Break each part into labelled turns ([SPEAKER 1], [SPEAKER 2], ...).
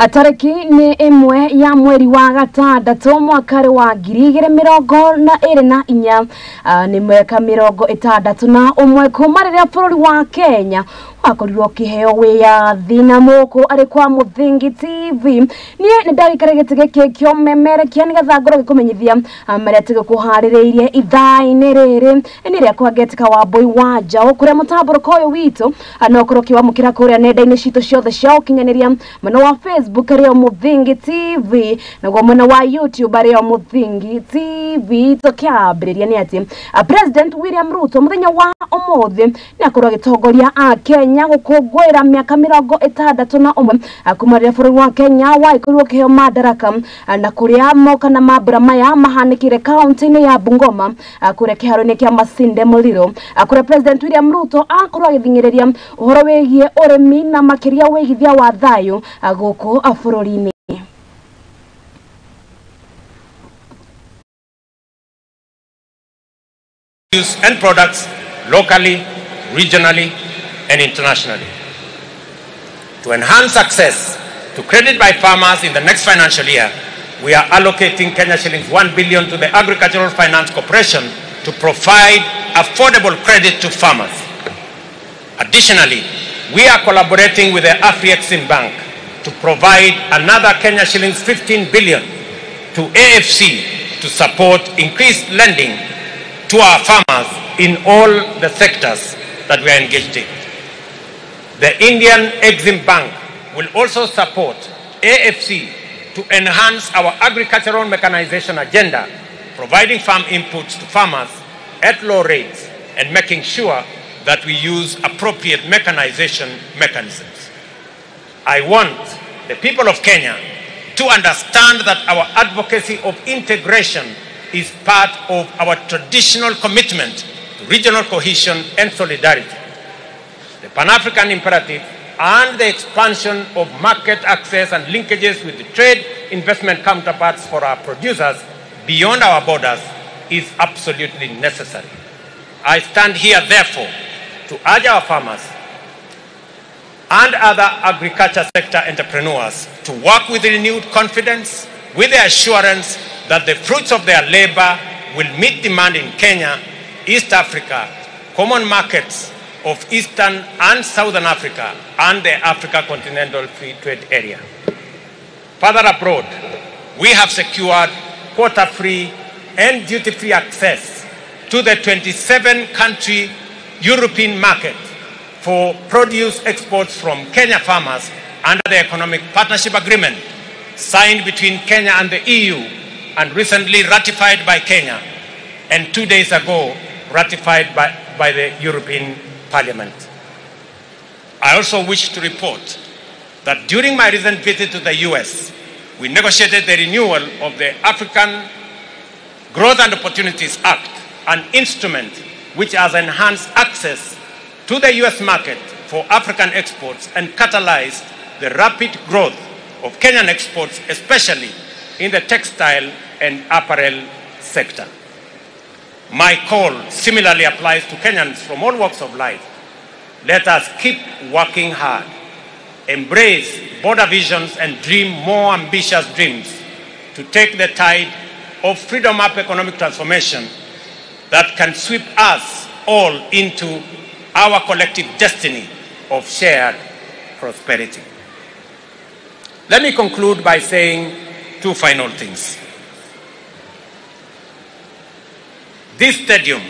[SPEAKER 1] Tariki ni imwe ya mweri wa gatandatu mwaka wa 2024 ni mwaka 61 kuma riria bururi wa Kenya wakorirwo kiheo wiyathi na muku ari kwa Muthingi TV. Nie ni ndagikara giti giki kio memerekia nigetha ngorwo ngikumenyithia maria tugikuhaririirie ithaa-ini riri ni ria kwangetika wa Mbui wa Njaũ kuria mutamburuko uyu witu no ukorwo ukiwamukira kuria nenda-ini citu ciothe cia ukinyaniria mwena wa Facebook ario Muthingi TV naguo mwena wa YouTube ario Muthingi TV. Tukiambiriria ni ati President William Ruto muthenya wa umuthi ni akorwo agitongoria a Kenya gukungwira miaka 61 kuma riria bururi wa Kenya waikorirwo kiheo madaraka na kuria moka na mambura maya mahanikire kaunti-ini ya Bungoma kuria kiharo-ini kia Masinde Muliro kuria President William Ruto akorwo agithing'iriria uhoro wigie urimi na makiria wigithia wa thayu guku bururi-ini.
[SPEAKER 2] And products locally, regionally, and internationally. To enhance access to credit by farmers in the next financial year, we are allocating Kenya shillings 1 billion to the Agricultural Finance Corporation to provide affordable credit to farmers. Additionally, we are collaborating with the Afri-Exim Bank to provide another Kenya shillings 15 billion to AFC to support increased lending to our farmers in all the sectors that we are engaged in. The Indian Exim Bank will also support AFC to enhance our agricultural mechanization agenda, providing farm inputs to farmers at low rates and making sure that we use appropriate mechanization mechanisms. I want the people of Kenya to understand that our advocacy of integration is part of our traditional commitment to regional cohesion and solidarity. The Pan-African imperative and the expansion of market access and linkages with the trade investment counterparts for our producers beyond our borders is absolutely necessary. I stand here, therefore, to urge our farmers and other agriculture sector entrepreneurs to work with renewed confidence, with the assurance that the fruits of their labor will meet demand in Kenya, East Africa, common markets of Eastern and Southern Africa, and the Africa Continental Free Trade Area. Further abroad, we have secured quota-free and duty-free access to the 27-country European market for produce exports from Kenya farmers under the Economic Partnership Agreement signed between Kenya and the EU and recently ratified by Kenya, and 2 days ago ratified by the European Parliament. I also wish to report that during my recent visit to the US, we negotiated the renewal of the African Growth and Opportunities Act, an instrument which has enhanced access to the US market for African exports and catalyzed the rapid growth of Kenyan exports, especially in the textile and apparel sector. My call similarly applies to Kenyans from all walks of life. Let us keep working hard, embrace border visions and dream more ambitious dreams to take the tide of freedom up economic transformation that can sweep us all into our collective destiny of shared prosperity. Let me conclude by saying two final things. This stadium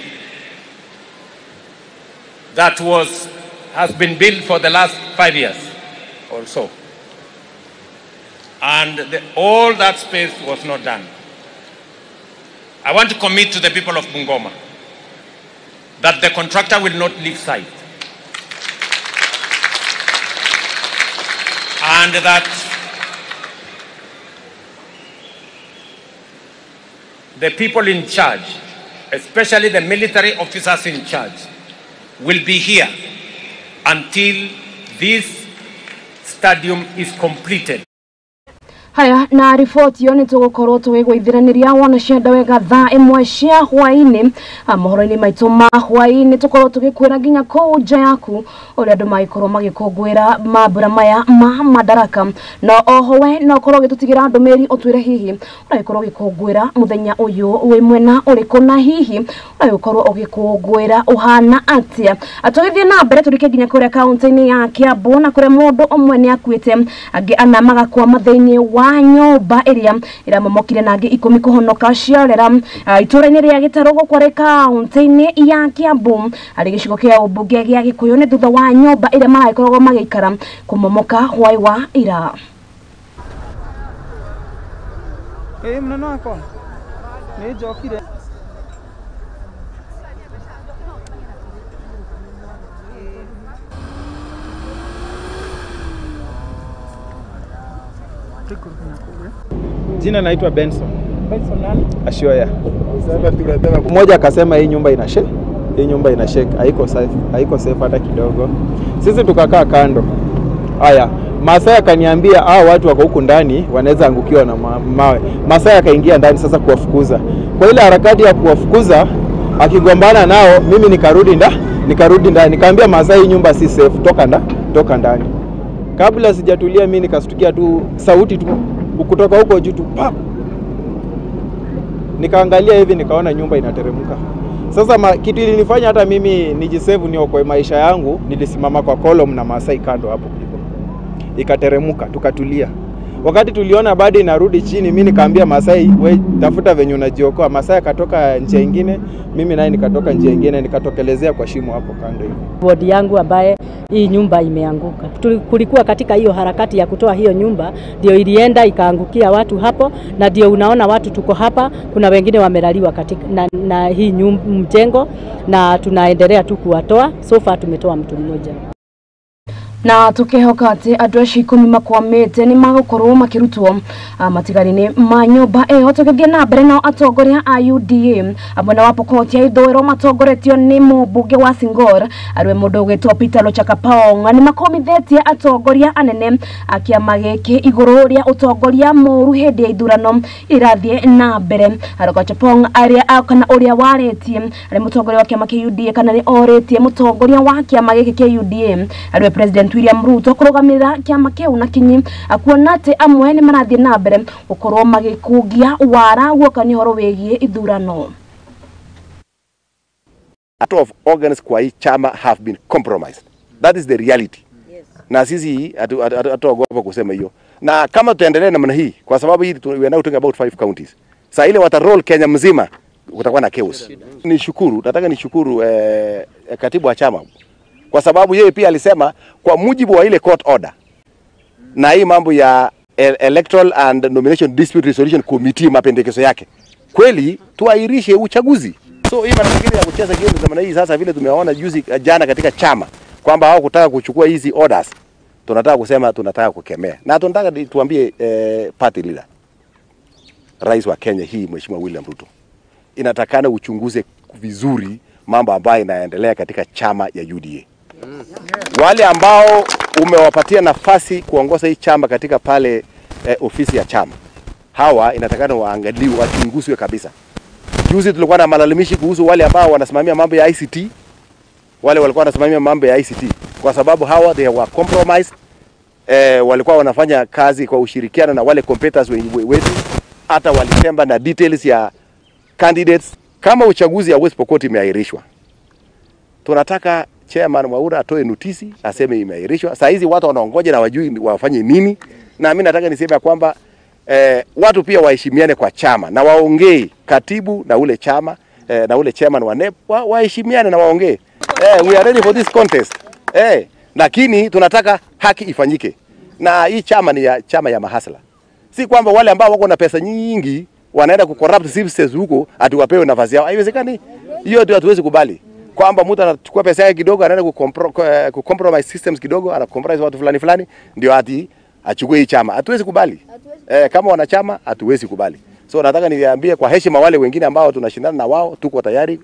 [SPEAKER 2] that has been built for the last 5 years or so, and all that space was not done. I want to commit to the people of Bungoma that the contractor will not leave site, and that the people in charge, especially the military officers in charge, will be here until this stadium is completed.
[SPEAKER 1] Haya, na riboti yo nĩ tũgũkorwo tũgĩgũithĩranĩria wona cienda wega thaa 1 cia hwaĩ-inĩ. Mohoro-inĩ maitũ ma hwaĩ-inĩ tũkorwo tũgĩkwĩra nginya kũu nja yaku ũrĩa andũ magĩkorwo magĩkũngũĩra mambura maya ma Madaraka. Na oho we no ũkorwo ũgĩtũtigĩra ndũmĩrĩri ũtwĩre hihi ũragĩkorwo ũgĩkũngũĩra mũthenya ũyũ wĩ mwena ũrĩkũ, na hihi ũragĩkorwo ũgĩkũngũĩra ũhana atĩa. Tũgĩthiĩ na mbere tũrike nginya kũrĩa kaunti-inĩ ya Kiambu, na kũrĩa mũndũ ũmwe nĩ akuĩte, angĩ ana magakwama thĩinĩ wa nyũmba ĩrĩa ĩramomokire, na angĩ 10 kũhonoka ciorera itũũra-inĩ rĩa Gĩtarũ gũkũ arĩ kaunti-inĩ ya Kiambu, arĩ gĩcigo kĩa ũmbunge gĩa Gĩkũyũ, nĩ thutha wa nyũmba ĩrĩa maragĩkoragwo magĩikara kũmomoka hwaĩ wa ira.
[SPEAKER 3] Ĩ mũnene wakwa nĩ njokire.
[SPEAKER 4] Jina naitwa Benson.
[SPEAKER 3] Benson nani?
[SPEAKER 4] Ashioya. Mmoja akasema hii nyumba ina shake, hii nyumba ina shake, haiko safe, haiko safe hata kidogo. Sisi tukakaa kando. Haya, Masai akaniambia hao watu wako huku ndani wanaweza angukiwa na mawe. Masai akaingia ndani sasa kuwafukuza. Kwa ile harakati ya kuwafukuza akigombana nao, mimi nikarudi ndani. Nikamwambia Masai hii nyumba si safe, toka ndani. Kabla sijatulia mimi nikastukia tu sauti tu kutoka huko juu tu pap. Nikaangalia hivi nikaona nyumba inateremka. Sasa kitu ilinifanya hata mimi nijisave niokoe maisha yangu, nilisimama kwa column na Masai kando hapo hivyo. Ikateremka, tukatulia. Wakati tuliona bado inarudi chini, mimi nikaambia Masai, we tafuta venye unajiokoa. Masai akatoka njia nyingine, mimi naye nikatoka njia nyingine, nikatokelezea kwa shimo hapo kando hivi.
[SPEAKER 5] Bodi yangu ambaye hii nyumba imeanguka. Kulikuwa katika hiyo harakati ya kutoa hiyo nyumba, ndio ilienda ikaangukia watu hapo, na ndio unaona watu tuko hapa, kuna wengine wamelaliwa katika na hii mjengo, na tunaendelea tu kuwatoa. So far tumetoa mtu mmoja.
[SPEAKER 1] Na tukihoka atĩ andũ acio 10 makwamĩte nĩ magũkorwo makĩrutwo matigari-inĩ ma nyũmba ĩyo. Tũgĩthiĩ na mbere nao atongoria a UDA mwena wa Pokot ya ithũĩro matongoretio nĩ mũmbunge wa Singor arĩ mũndũ ũgwĩtwo Peter Lochakapong nĩ makomithĩtie atongoria anene a kĩama gĩkĩ igũrũ rĩa ũtongoria mũru hĩndĩ ya ithurano irathiĩ na mbere. Lochakapong arĩa kana ũrĩa warĩtie arĩ mũtongoria wa kĩama kĩa UDA kana nĩ orĩtie mũtongoria wa kĩama gĩkĩ kĩa UDA arĩ President William Ruto kũrũgamĩrĩra kĩama kĩu na kinyi, kuona atĩ amwe nĩ marathiĩ na mbere gũkorwo magĩkungia wara guoka nĩ ũhoro wĩgiĩ ithurano.
[SPEAKER 6] A lot of organs kwa hii chama have been compromised. That is the reality. Yes. Na sisi hatuogopa kusema hiyo. Na kama tutaendelea namna hii, kwa sababu hii we are now talking about 5 counties. Saa ile wata roll Kenya mzima, kutakuwa na chaos. Nishukuru, nataka nishukuru katibu wa chama, kwa sababu yeye pia alisema kwa mujibu wa ile court order na hii mambo ya Electoral and Nomination Dispute Resolution Committee, mapendekezo yake, kweli tuahirishe uchaguzi. So hii mara nyingine ya kucheza game za hii sasa, vile tumeona juzi jana katika chama kwamba hao kutaka kuchukua hizi orders, tunataka kusema tunataka kukemea, na tunataka tuambie party leader, Rais wa Kenya hii Mheshimiwa William Ruto, inatakana uchunguze vizuri mambo ambayo inaendelea katika chama ya UDA. Wale ambao umewapatia nafasi kuongoza hii chama katika pale ofisi ya chama, hawa inatakana waangaliwe, wachunguzwe kabisa. Juzi tulikuwa na malalamishi kuhusu wale ambao wanasimamia mambo ya ICT, wale walikuwa wanasimamia mambo ya ICT, kwa sababu hawa they were compromised. Walikuwa wanafanya kazi kwa ushirikiano na wale competitors wetu, hata walitemba na details ya candidates. Kama uchaguzi ya West Pokot imeahirishwa, tunataka chairman Mwaura atoe notisi aseme imeahirishwa. Saa hizi watu wanaongoja na wajui wafanye nini. Na mimi nataka niseme kwamba watu pia waheshimiane kwa chama na waongee, katibu na ule chama na ule chairman wa NEP waheshimiane na waongee. We are ready for this contest. Lakini tunataka haki ifanyike. Na hii chama ni ya chama ya mahasla. Si kwamba wale ambao wako na pesa nyingi wanaenda kucorrupt systems huko ati wapewe nafasi yao. Haiwezekani. Hiyo ndio hatuwezi kubali. Kwamba mtu anachukua pesa yake kidogo anaenda kucompromise systems kidogo, anacompromise watu fulani fulani ndio ati achukue hii chama. Hatuwezi kubali. Kama wanachama hatuwezi kubali. So nataka niwaambie kwa heshima wale wengine ambao tunashindana na wao, tuko tayari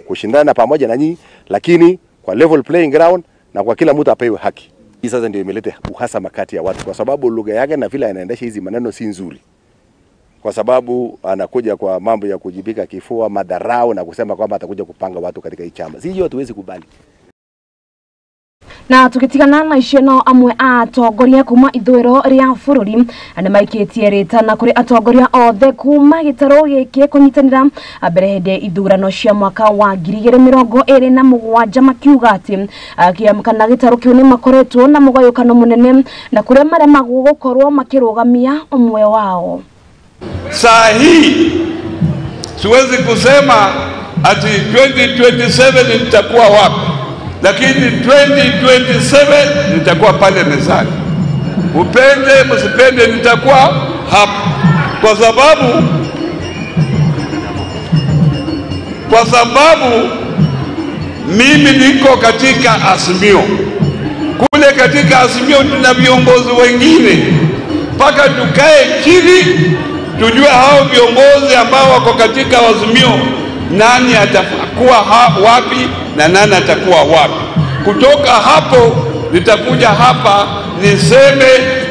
[SPEAKER 6] kushindana pamoja na nyinyi, lakini kwa level playing ground na kwa kila mtu apewe haki. Hii sasa ndio imeleta uhasama kati ya watu, kwa sababu lugha yake na vile anaendesha hizi maneno si nzuri, kwa sababu anakuja kwa mambo ya kujibika kifua, madharau na kusema kwamba atakuja kupanga watu katika hii chama. Si hiyo hatuwezi kubali.
[SPEAKER 1] Na tugitigana na icio no amwe a atongoria kuma ithwero ria bururi na maikitie ritana kuri atongoria othe kuma gitaro giki kunyitanira mbere hindi ithurano cia mwaka wa 2027 makiuga ati kana gitaro kiu ni makoretwo na mugayukano munene na kuria maremagwo gukorwo makirugamia umwe wao.
[SPEAKER 7] Saa hii siwezi kusema ati 2027 nitakuwa wapi, lakini 2027 nitakuwa pale mezani. Upende msipende, nitakuwa hapa, kwa sababu mimi niko katika Azimio. Kule katika Azimio tuna viongozi wengine, mpaka tukae chini tujue hao viongozi ambao wako katika Azimio nani atakuwa wapi na nani atakuwa wapi. Kutoka hapo nitakuja hapa niseme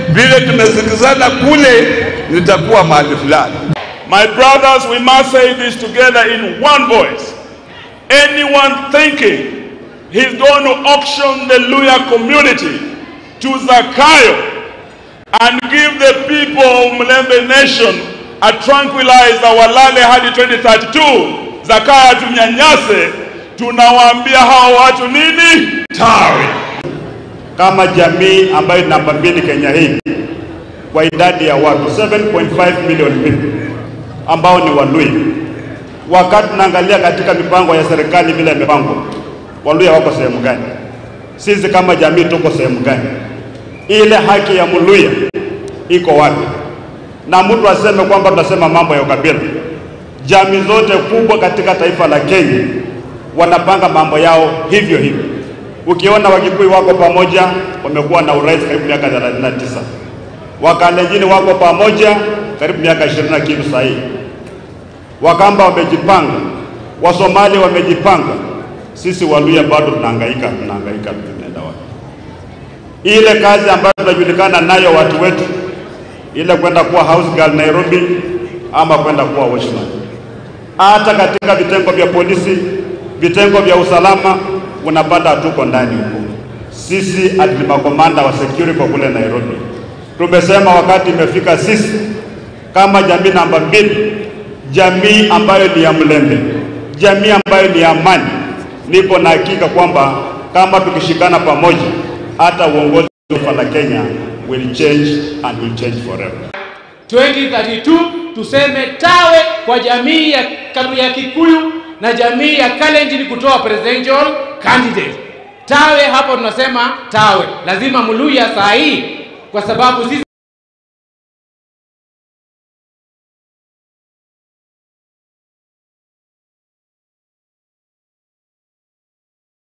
[SPEAKER 7] vile tumesikizana kule, nitakuwa mahali fulani.
[SPEAKER 8] My brothers, we must say this together in one voice. Anyone thinking he's going to auction the Luhya community to Zakayo and give the people of Mulembe Nation a tranquilizer walale hadi 2032, Zakayo tunyanyase, tunawaambia hao watu nini? Tawe.
[SPEAKER 9] Kama jamii ambayo namba 2 Kenya hii kwa idadi ya watu 7.5 million people ambao ni Waluhya, wakati tunaangalia katika mipango ya serikali vile imepangwa, Waluhya wako sehemu gani? Sisi kama jamii tuko sehemu gani? Ile haki ya Mluhya iko wapi? Na mtu aseme kwamba tunasema mambo ya ukabila. Jamii zote kubwa katika taifa la Kenya wanapanga mambo yao hivyo hivyo. Ukiona Wakikuyu wako pamoja, wamekuwa na urais karibu miaka 39. Wakalenjini wako pamoja karibu miaka 20 na kitu sahihi. Wakamba wamejipanga, Wasomali wamejipanga. Sisi Waluhya bado tunahangaika, tunaenda wapi? Ile kazi ambayo tunajulikana nayo watu wetu, ile kwenda kuwa house girl Nairobi ama kwenda kuwa watchman. Hata katika vitengo vya polisi, vitengo vya usalama, unapata hatuko ndani huko. Sisi ati makomanda wa security kwa kule Nairobi, tumesema wakati imefika sisi kama jamii namba 2, jamii ambayo ni ya Mlembe, jamii ambayo ni ya amani, niko na hakika kwamba kama tukishikana pamoja, hata uongozi wa Kenya will change and will change forever.
[SPEAKER 10] 2032 tuseme tawe kwa jamii ya Kikuyu na jamii ya Kalenjin kutoa presidential candidate. Tawe hapo tunasema tawe. Lazima Mluhya saa hii, kwa sababu sisi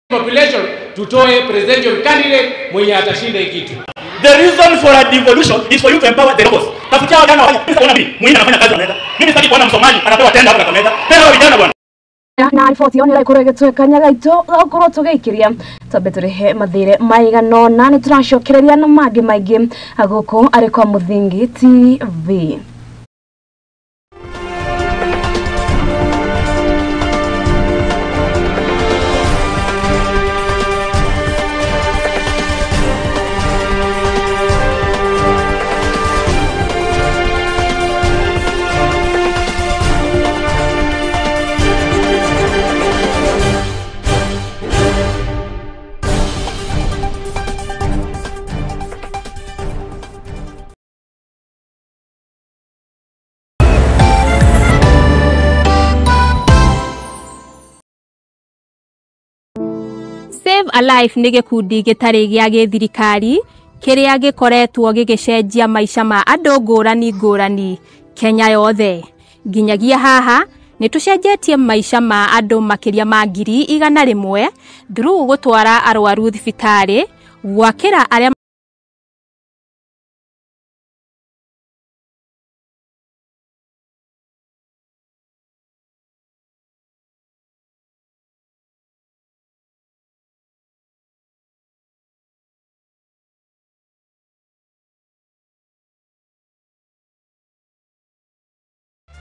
[SPEAKER 10] population tutoe presidential candidate mwenye atashinda kitu.
[SPEAKER 11] The reason for a devolution is for you to empower the locals. Tafutia vijana wafanye. Mimi sitaki kuona mwingine anafanya kazi Kakamega. Mimi sitaki kuona Msomali anapewa tenda hapo Kakamega. Pewa vijana bwana.
[SPEAKER 1] Na riboti ĩyo nĩ ĩrakorwo ĩgĩtweka gaitũ gũkorwo tũgĩikĩria twambe tũrĩhe mathĩrĩ maigana ũna nĩ tũracokereria na mangĩ maingĩ gũkũ arĩ kwa Mũthingi TV.
[SPEAKER 12] Save a Life nĩ gĩkundi gĩtarĩ gĩa gĩthirikari kĩrĩa gĩkoretwo gĩgĩcenjia maica ma andũ ngũrani ngũrani Kenya yothe. Nginyagia haha nĩ tũcenjetie maica ma andũ makĩria ma 100,000 through gũtwara arwaru thibitarĩ, gwakĩra arĩa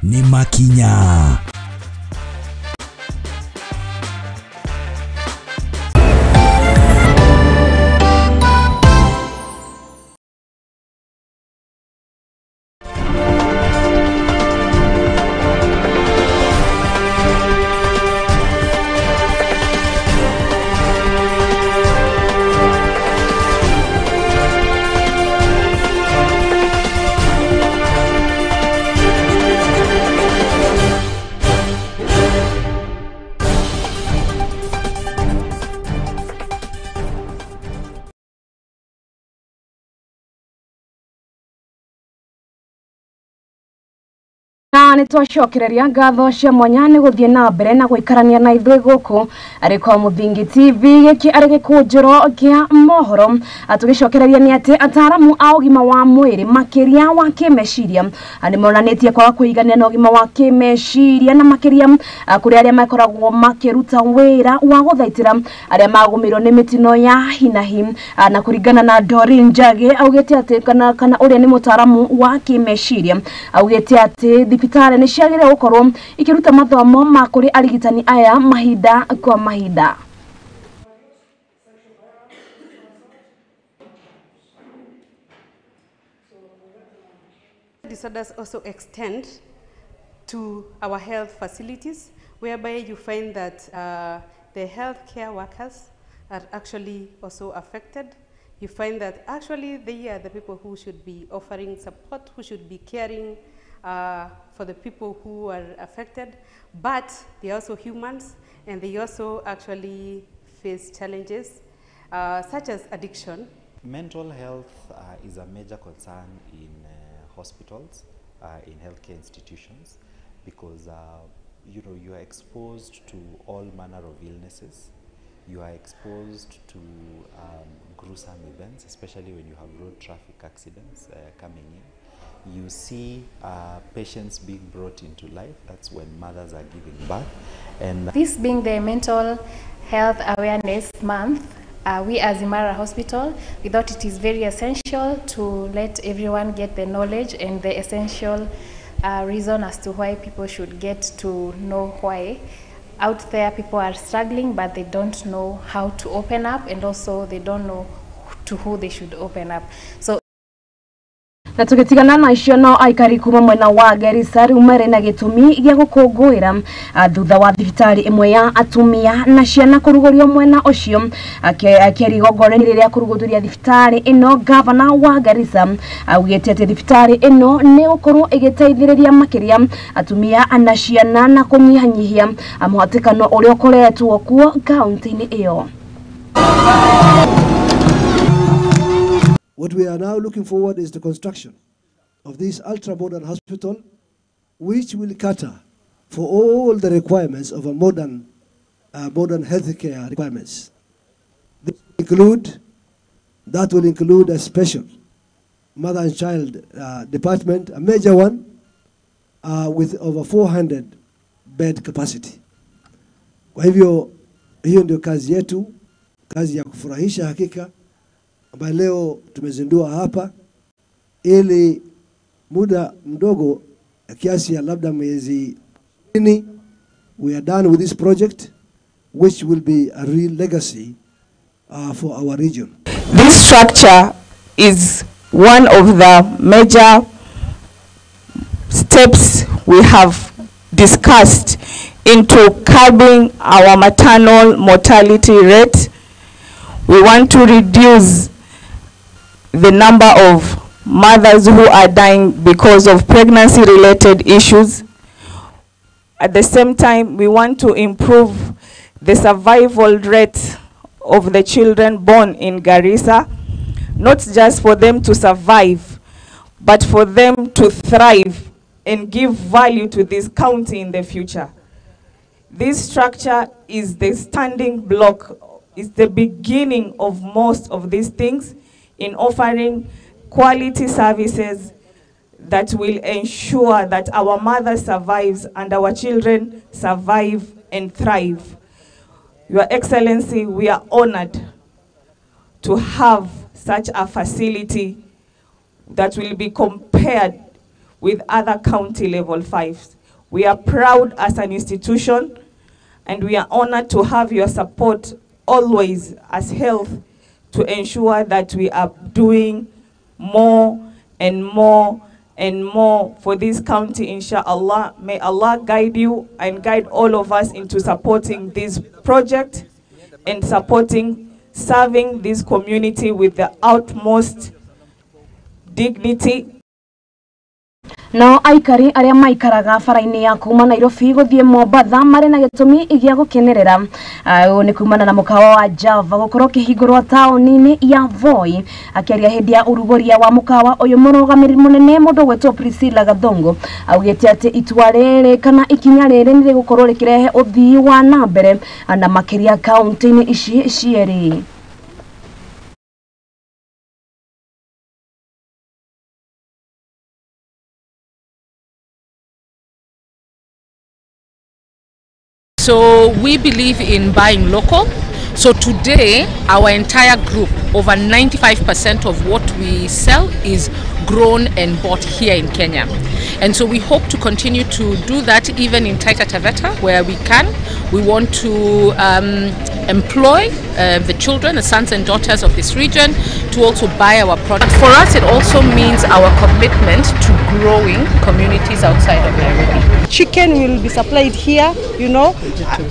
[SPEAKER 13] Nĩ makinya.
[SPEAKER 1] Na nĩ twacokereria ngatho cia mwanya nĩ gũthiĩ na mbere na gũikarania na ithuĩ gũkũ arĩ kwa Mũthingi TV gĩkĩ arĩ gĩkũnjĩro kĩa mohoro. Tũgĩcokereria nĩ atĩ ataaramu a ũgima wa mwĩrĩ makĩria wa kĩmeciria nĩ monanĩtie kwaga kũigania na ũgima wa kĩmeciria na makĩria kũrĩ arĩa makoragwo makĩruta wĩra wa gũthaitĩra arĩa magũmĩirwo nĩ mĩtino ya hinahi. Na kũringana na Doreen Njagi augĩte atĩ kana ũrĩa nĩ mũtaaramu wa kĩmeciria augĩte atĩ thibitarĩ nĩ ciagĩrĩire gũkorwo ikĩruta mathomo ma kũrĩ arigitani aya mahinda kwa mahinda.
[SPEAKER 14] Disorders also extend to our health facilities, whereby you find that the healthcare workers are actually also affected. You find that actually they are the people who should be offering support, who should be caring for the people who are affected, but they are also humans and they also actually face challenges such as addiction.
[SPEAKER 15] Mental health is a major concern in hospitals, in healthcare institutions, because you know, you are exposed to all manner of illnesses. You are exposed to gruesome events, especially when you have road traffic accidents coming in. You see patients being brought into life. That's when mothers are giving birth. And
[SPEAKER 16] this being the Mental Health Awareness Month, we as Imara Hospital, we thought it is very essential to let everyone get the knowledge and the essential reason as to why people should get to know why. Out there people are struggling, but they don't know how to open up, and also they don't know to who they should open up. So
[SPEAKER 1] na tũgĩtigana na icio no aikari kuma mwena wa Garissa rĩu marĩ na gĩtũmi gĩa gũkũngũĩra thutha wa thibitarĩ ĩmwe ya atumia na ciana kũrugũrio mwena ũcio. Akĩaria igongona rĩrĩa kũrugũria thibitarĩ ĩno, gavana wa Garissa augĩte atĩ thibitarĩ ĩno nĩ gũkorwo ĩgĩteithĩrĩria makĩria atumia na ciana na kũnyihanyihia mũhatĩkano ũrĩa ũkoretwo kuo kaunti-inĩ ĩyo.
[SPEAKER 17] What we are now looking forward is the construction of this ultra-modern hospital, which will cater for all the requirements of a modern healthcare requirements. This that will include a special mother and child department, a major one, with over 400 bed capacity. Kwa hivyo, hiyo ndio kazi yetu, kazi ya kufurahisha hakika, ambayo leo tumezindua hapa, ili muda mdogo kiasi ya labda miezi 20, we are done with this project, which will be a real legacy for our region.
[SPEAKER 18] This structure is one of the major steps we have discussed into curbing our maternal mortality rate. We want to reduce the number of mothers who are dying because of pregnancy-related issues. At the same time, we want to improve the survival rate of the children born in Garissa, not just for them to survive, but for them to thrive and give value to this county in the future. This structure is the standing block, is the beginning of most of these things in offering quality services that will ensure that our mother survives and our children survive and thrive. Your Excellency, we are honored to have such a facility that will be compared with other county level 5s. We are proud as an institution, and we are honored to have your support always as health to ensure that we are doing more and more and more for this county, inshallah. May Allah guide you and guide all of us into supporting this project and supporting, serving this community with the utmost dignity.
[SPEAKER 1] Nao aikari aria maikaraga bara-inĩ ya kuma Nairobi gũthiĩ Mombatha marĩ na gĩtũmi gĩa gũkenerera. Ũũ nĩ kumana na mũkawa wa Java gũkorwo ũkĩhingũrwo taũni-inĩ ya Voi. Akĩaria hĩndĩ ya ũrugũria wa mũkawa ũyũ, mũrũgamĩrĩri mũnene mũndũ ũgwĩtwo Priscilla Gathongo augĩte atĩ itua rĩrĩ kana ikinya rĩrĩ nĩ rĩgũkorwo rĩkĩrehe ũthii wa na mbere na makĩria kaũntĩ-inĩ ici cierĩ.
[SPEAKER 13] So we believe in buying local. So today, our entire group, over 95% of what we sell is grown and bought here in Kenya. And so we hope to continue to do that even in Taita Taveta, where we can. We want to employ the children, the sons and daughters of this region, to also buy our products. For us, it also means our commitment to growing communities outside of Nairobi.
[SPEAKER 19] Chicken will be supplied here, you know,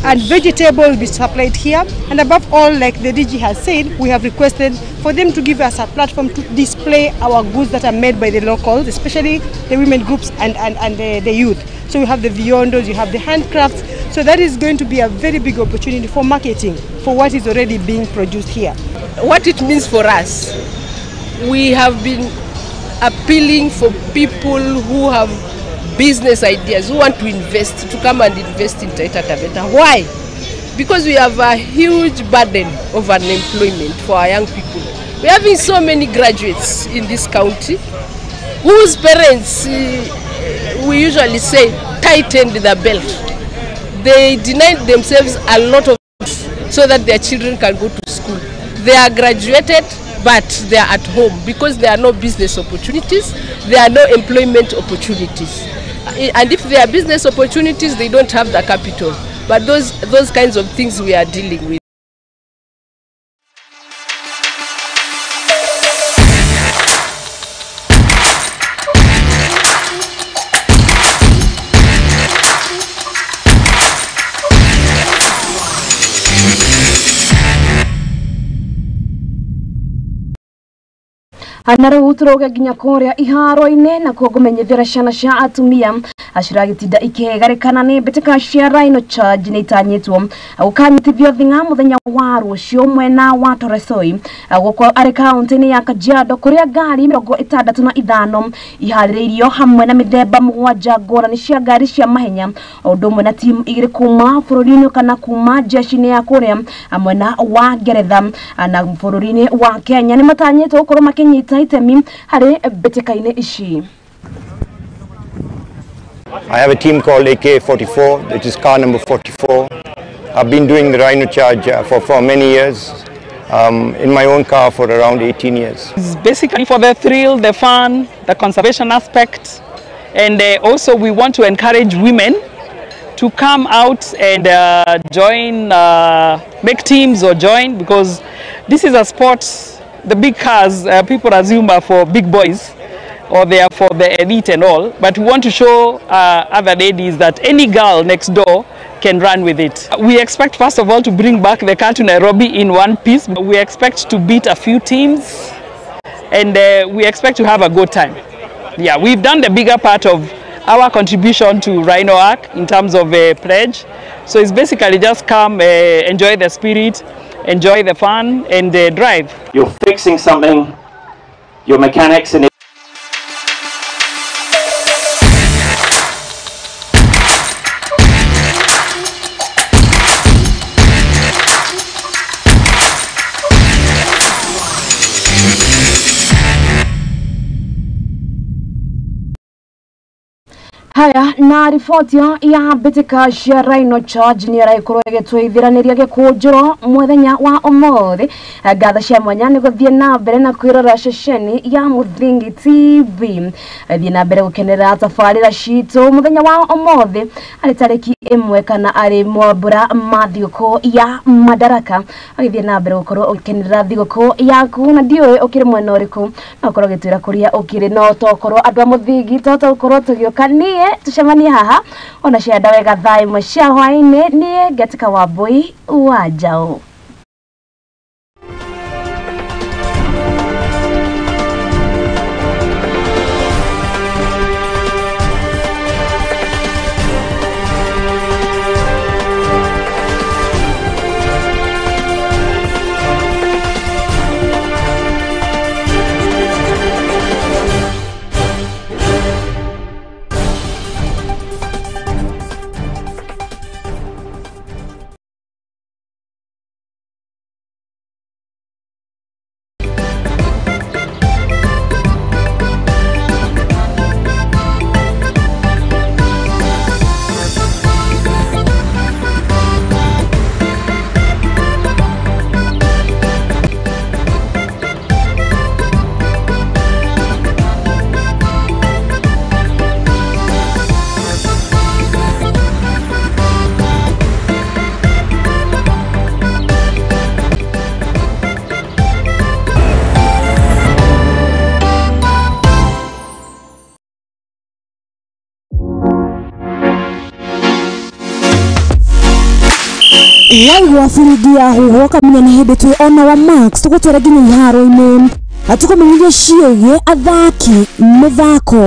[SPEAKER 19] and vegetable will be supplied here. And above all, like the DG has said, we have requested for them to give us a platform to display our goods that are made by the locals, especially the women groups and the youth. So you have the viondos, you have the handcrafts. So that is going to be a very big opportunity for marketing for what is already being produced here.
[SPEAKER 20] What it means for us, we have been appealing for people who have business ideas, who want to invest, to come and invest in Taita Taveta. Why? Because we have a huge burden of unemployment for our young people. We're having so many graduates in this county whose parents, we usually say, tightened the belt. They denied themselves a lot of so that their children can go to school. They are graduated, but they are at home because there are no business opportunities, there are no employment opportunities. And if there are business opportunities, they don't have the capital. But those kinds of things we are dealing with.
[SPEAKER 1] Na rĩu tũrũge nginya kũrĩa iharo-inĩ na kuo ngũmenyithĩra ciana cia atumia aciragitinda ikĩgarĩkana nĩ mbĩtĩka cia Rhino Charge nĩ itanyĩtwo gũkanyitithio thing'a mũthenya wa rũciũ mwena wa Toresoi gũkũ arĩ kaũntĩ-inĩ ya Kajiado kũrĩa ngari 65 iharĩrĩirio hamwe na mĩthemba 7 ngũrani cia ngari cia mahenya ũndũ ũmwe na timu igĩrĩ kuma bũrũri-inĩ kana kuma jeshi-inĩ ya kũrĩa mwena wa Ngeretha na bũrũri-inĩ wa Kenya nĩ matanyĩtwo gũkorwo makĩnyita itemi harĩ mbĩtĩka-inĩ ici.
[SPEAKER 21] I have a team called AK-44, which is car number 44. I've been doing the Rhino Charge for many years, in my own car for around 18 years.
[SPEAKER 3] It's basically for the thrill, the fun, the conservation aspect, and also we want to encourage women to come out and join, make teams or join, because this is a sport. The big cars, people assume are for big boys or they are for the elite and all, but we want to show other ladies that any girl next door can run with it. We expect, first of all, to bring back the car to Nairobi in one piece. We expect to beat a few teams, and we expect to have a good time. Yeah, we've done the bigger part of our contribution to Rhino Ark in terms of a pledge. So it's basically just come, enjoy the spirit, enjoy the fun, and drive.
[SPEAKER 22] You're fixing something, your mechanics and
[SPEAKER 1] Haya na riboti ya mbĩtĩka cia Rhino Charge nĩ ĩragĩkorwo ĩgĩtwĩithĩranĩria gĩkũnjĩro mũthenya wa ũmũthĩ. Ngatho cia mwanya nĩ gũthiĩ na mbere na kwĩrora ceceni ya Mũthingi TV. Thiĩ na mbere gũkenerera tabarĩra citũ mũthenya wa ũmũthĩ arĩ tarĩki 1 kana arĩ mwambũra ma thigũkũ ya Madaraka. Ũgĩthiĩ na mbere gũkorwo ũgĩkenerera thigũkũ yaku na ndiũĩ ũkĩrĩ mwena ũrĩkũ, no ũkorwo ũgĩtwĩra kũrĩa ũkĩrĩ, no tokorwo andũ a Mũthingi to tũkorwo tũgĩũka niĩ tucemanie haha ona cienda wega thaa 1 cia hwaĩ-inĩ. Niĩ Ngetika Wambui wa Njaũ.
[SPEAKER 2] Waigua biringi ya huho kamenya nĩ hĩndĩ twĩ ona wa Max tũgũtwara nginya iharo-inĩ, tũkũmenyithia ciĩgiĩ athaki, mĩthako.